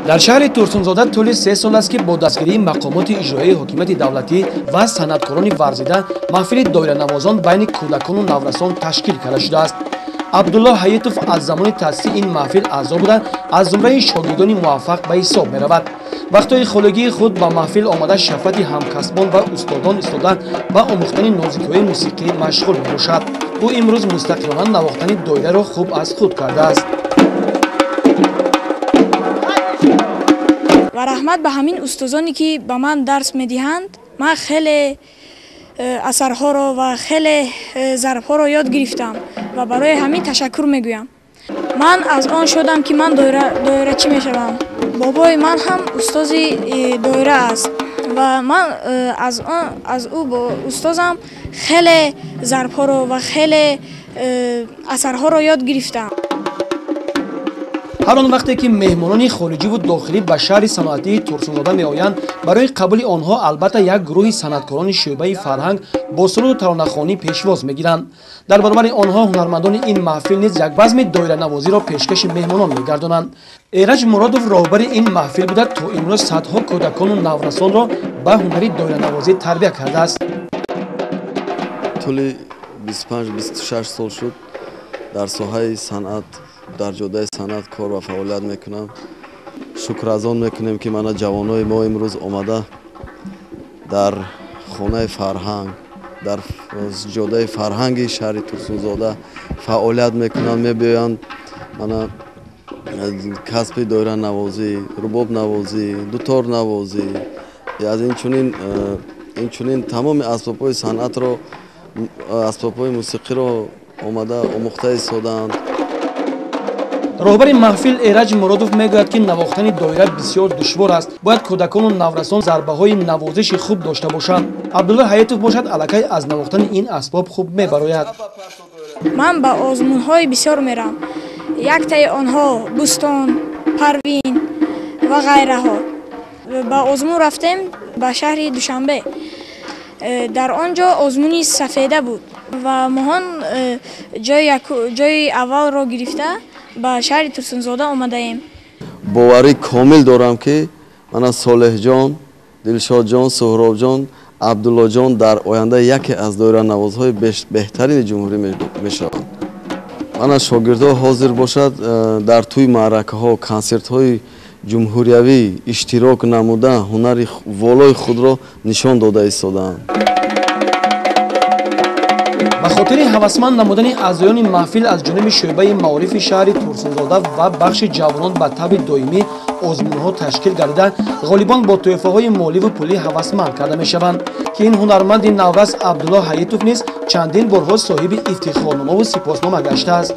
Дар шаҳри Турсунзода тӯли 3 сол аст, ки бо дастгирии мақомоти иҷроияи ҳокимияти давлатӣ ва санъаткорони варзида маҳфили доиранавозон байни кӯдакону наврасон ташкил карда шудааст. Абдулло Ҳаитов аз замони таъсиси ин маҳфил аъзо буда, аз зумраи шогирдони муваффақ ба ҳисоб меравад. Вақтҳои холигии худ ба маҳфил омада, шафқати ҳамкасбон ва устодон истода, ба омӯхтани нозикиҳои мусиқӣ машғул мебошад. Ӯ имрӯз мустақилона навохтани доираро хуб аз худ кардааст. Ва раҳмат ба ҳамин устозоне, ки ба ман дарс медиҳанд. Ман хеле асарҳоро ва хеле зарбҳоро ёд гирифтам ва барои ҳамин ташаккур мегӯям. Ман аз он шудам, ки ман доирачӣ мешавам. Бобои ман ҳам устози доира аст ва ман аз ӯ бо устозам хеле зарбҳоро ва хеле асарҳоро ёд гирифтам. Ҳар он вақте ки меҳмонони хориҷиву дохилӣ ба шаҳри саноатии Турсунзода меоянд, барои қабули онҳо албатта як гурӯҳи санъаткорони шӯъбаи фарҳанг бо суруду таронахонӣ пешвоз мегиранд. Дар баробари онҳо ҳунармандони ин маҳфил низ як базми доиранавозиро пешкаши меҳмонон мегардонанд. Эраҷ Муродов роҳбари ин маҳфил буда, то имрӯз садҳо кӯдакону наврасонро ба ҳунари доиранавозӣ тарбия кардааст. Тӯли 25-26 сол шуд дар соҳаи санъат, дар ҷодаи санъат кор ва фаъолият мекунам. Шукр аз он мекунем, ки мана ҷавонои мо имрӯз омада дар хонаи фарҳанг, дар ҷодаи фарҳанги шаҳри Турсунзода фаъолият мекунанд, мебиёянд, мана касби доиранавозӣ, рубобнавозӣ, дуторнавозӣ, аз инчунин тамоми асбобҳои санъатро, асбобҳои мусиқиро омада омӯхта истодаанд. Роҳбари маҳфил Эраҷ Муродов мегӯяд, ки навохтани доира бисёр душвор аст. Бояд кӯдакону наврасон зарбаҳои навозиши хуб дошта бошанд. Абдулло Ҳаитов бошад, аллакай аз навохтани ин асбоб хуб мебарояд. Ман ба озмунҳои бисёр мерам. Яктаи онҳо Бӯстон, Парвин ва ғайраҳо. Ба озмун рафтем ба шаҳри Душанбе. Дар он ҷо озмуни сафеда буд ва моҳон ҷои аввалро гирифта ба шаҳри Турсунзода омадаем. Боварӣ комил дорам, ки мана Солеҳҷон, Дилшодҷон, Суҳробҷон, Абдуллоҷон дар оянда яке аз доиранавозҳои беҳтарини ҷумҳурӣ мешаванд. Мана шогирдҳо ҳозир бошад, дар тӯи маъракаҳо, консертҳои ҷумҳуриявӣ иштирок намуда, ҳунари волои худро нишон дода истодаанд. Ба хотири ҳавасманд намудани аъзоёни маҳфил аз ҷониби шӯъбаи маорифи шаҳри Турсунзода ва бахши ҷавонон ба таври доимӣ озмунҳо ташкил гардида, ғолибон бо тӯҳфаҳои моливу пулӣ ҳавасманд карда мешаванд, ки ин ҳунарманди наврас Абдулло Ҳаитов низ чандин борҳо соҳиби ифтихорномаву сипоснома гаштааст.